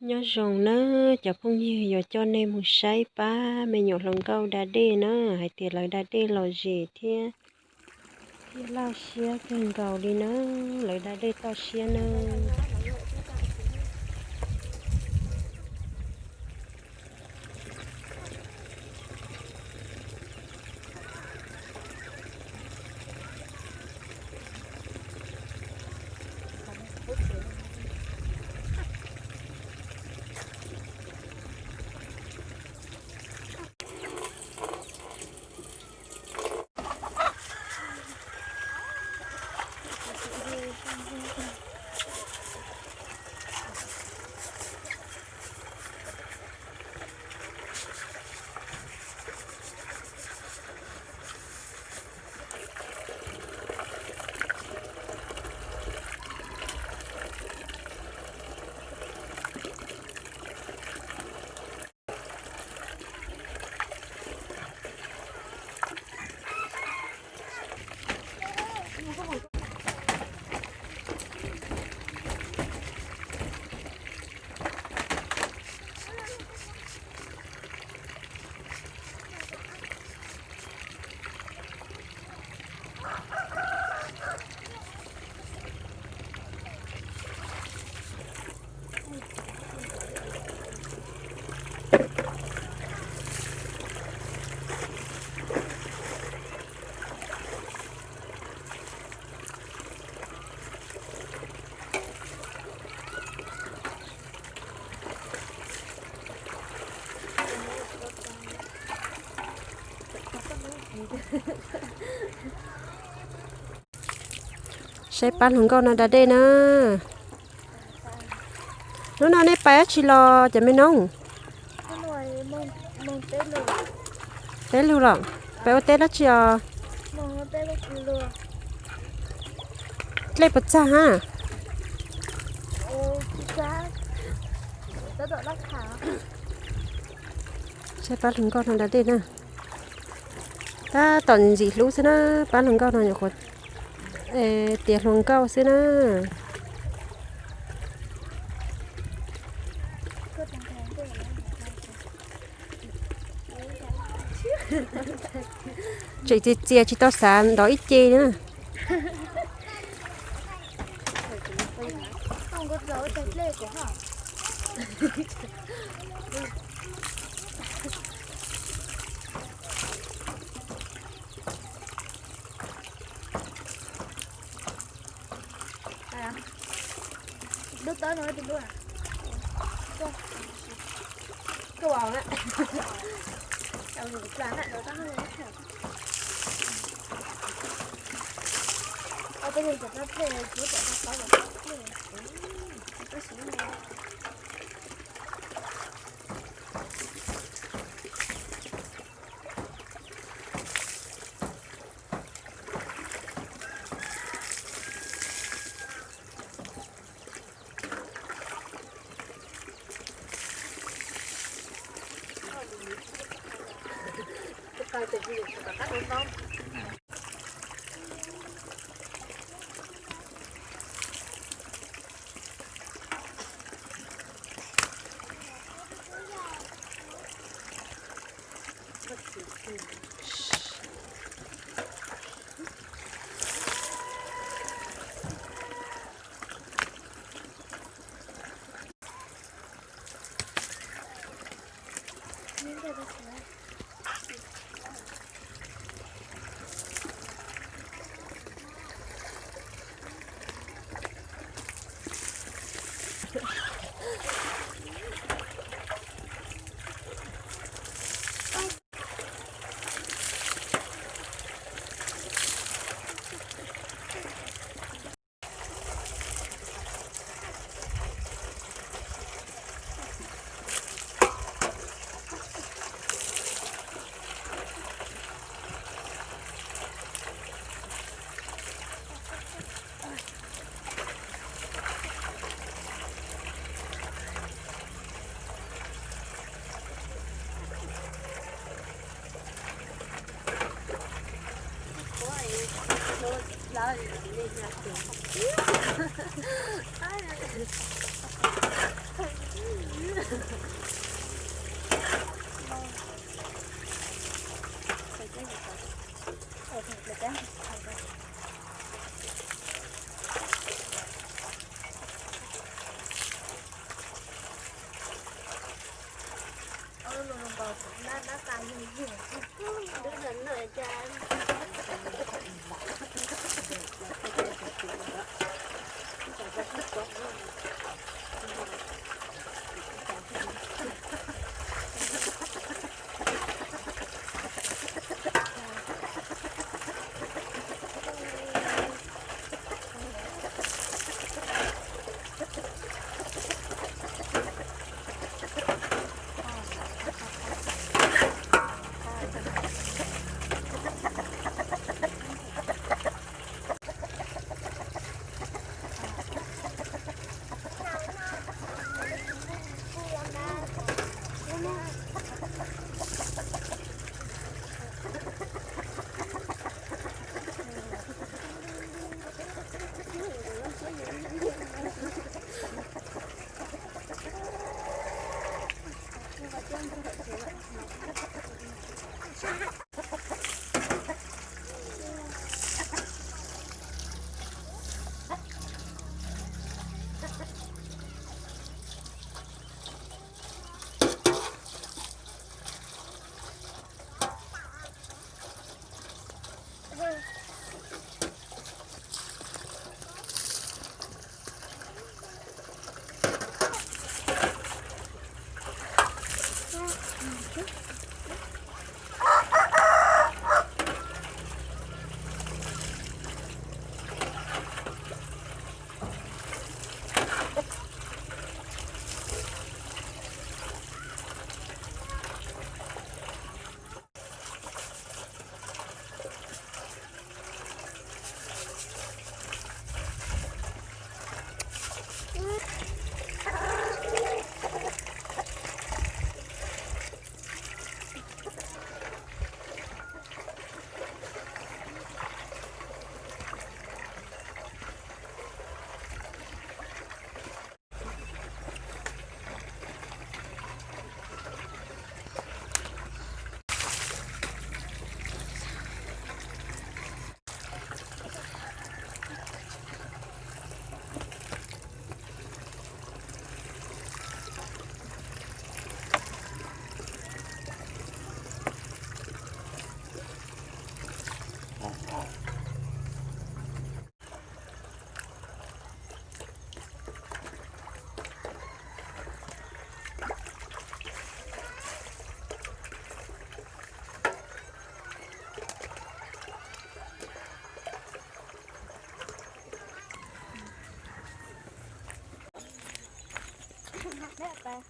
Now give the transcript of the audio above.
Nyob zoo nawb cov phooj ywg, yuav coj nej mus saib pab me nyuam hluas nkauj da dej na, hais tias lawv da dej lom zem thiab, thiab laj siab kawg nkaus li na, lawv da dej toj siab na. Saib pab hluas nkauj no da dej na. Hnub no nej pais dab tsi los cov me noob? Peb lug los? Pais ua teb dab tsi os? Dlej puas txag hab? Saib pab hluas nkauj no da dej na. Tab tom ntxim hlub xwb na, pab hluas nkauj no nyuam qhuav tiav hluas nkauj xwb na. Tseem txias txias tsis tau xav ntov ib ce na. Lub tawb no tus lub a? Koj au na. Neb pas.